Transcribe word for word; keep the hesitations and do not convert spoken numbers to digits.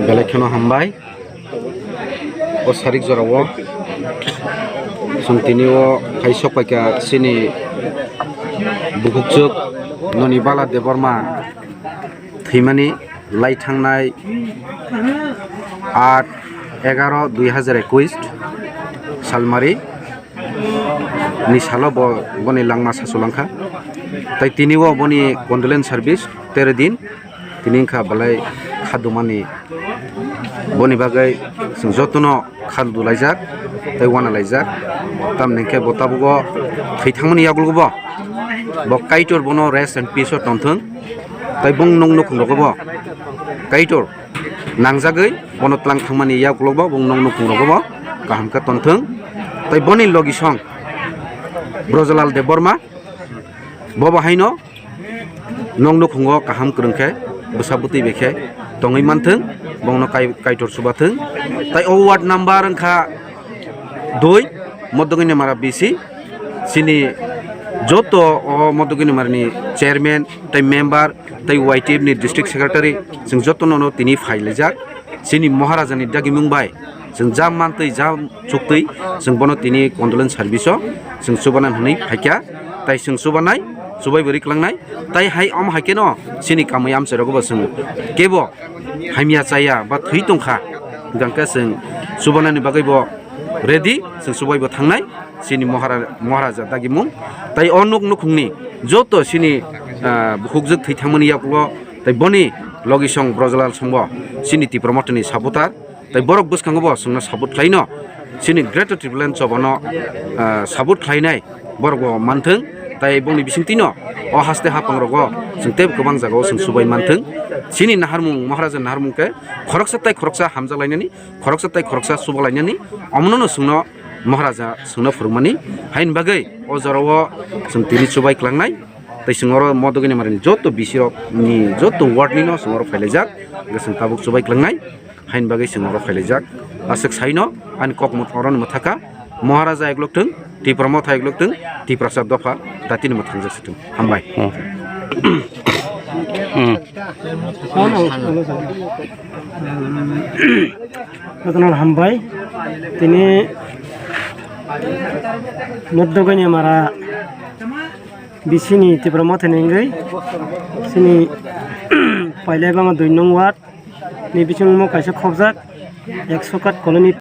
Belai kheno hambai. O sarik jorao chwng tini o hai sokpaikha chini bukhukchwk Noni Bala Debbarma thwimani lai thangnai aat egaroh dui hazar ekuish salmari ni salo bo, boni langma sasulangkha. Tai tini o boni condolence service tero din. Tini wngkha belai khadumani. Boni bagwi chwng jotono khadulaijak tei wanalaijak. Tamni hwnkhe bo tabuk o thwi thangmani yagulo bo, bo Kaitor bono rest and peace o tongthwng. Tai bong nong nukhung rogo bo Kaitor nangjagwi bono tlang thangmani yagulo bo bong nong nukhung rogo bo kaham khe tongthwng. Tai boni logisong Brojalal Debbarma bobo haino nong nukhungo kaham kwrwng khe bwsa bwtwi bai khe tongwi manthwng, bongno kai-, Kaitor chubathwng. Tai o ward number wngkha dui, Modogini Mara B C, chini joto o Modogini Marani chairman tei member tei Y T F ni district secretary, chwng jotono no tini phailaijak. Chini Maharajani dagimung bai chwng ja mantwi ja chuktwi chwng bono tini condolence service o chwng chubanai hwnwi phaikha. Tai chwng chubanai, chubai bo riklangnai. Tai hai omo hai kheno chini kamui amchai rogo bo chwng kebo hamya chaya ba thwi tongkha, hwnkhe chwng chubanani bagwi bo ready, chwng chubai bo thangnai chini Mahara-, Maharaja dagimung. Tai o nuk nukhungni joto chini, ah, bukhukjwk thwi thangmani yakulo tai boni logisong Brojalal songbo chini Tipra Mothani supporter. Tai borok bwskango bo chwngno support khlaino, chini Greater Tipraland chobano, ah, support khlainai borok bo manthwng. Tai bongni bisingtwino o haste hapang rogo chwng tei kwbang jagao chwng subai manthwng. Chini naharmung, Maharaja naharmung khe khoroksa tai khoroksa hamjak lainani, khoroksa tai khoroksa chuba lainani, omono no chwngno Maharaja chwngno phwrwngmani. Haini bagwi o jorao chwng tini chubai klangnai. Tai chwng oro Modogini Marani joto B C rok ni joto ward ni no chwng oro phailaijak, hwnkhe chwng tabuk chubai klangnai. Haini bagwi chwng oro phailaijak. Aswk saino ani kokmut oro no mwthaka. Maharaja eglok thwng, Tipra Motha eglok thwng, Tiprasa dopha datini mwthangjak se thwng. Hambai. Hmm. Hmm. Jotono hambai. Tini Modogini Mara B C ni Tipra Mothani wngwi chini pailai bama dui nung ward ni bisingmo kaisa khobjak ekso kat colony.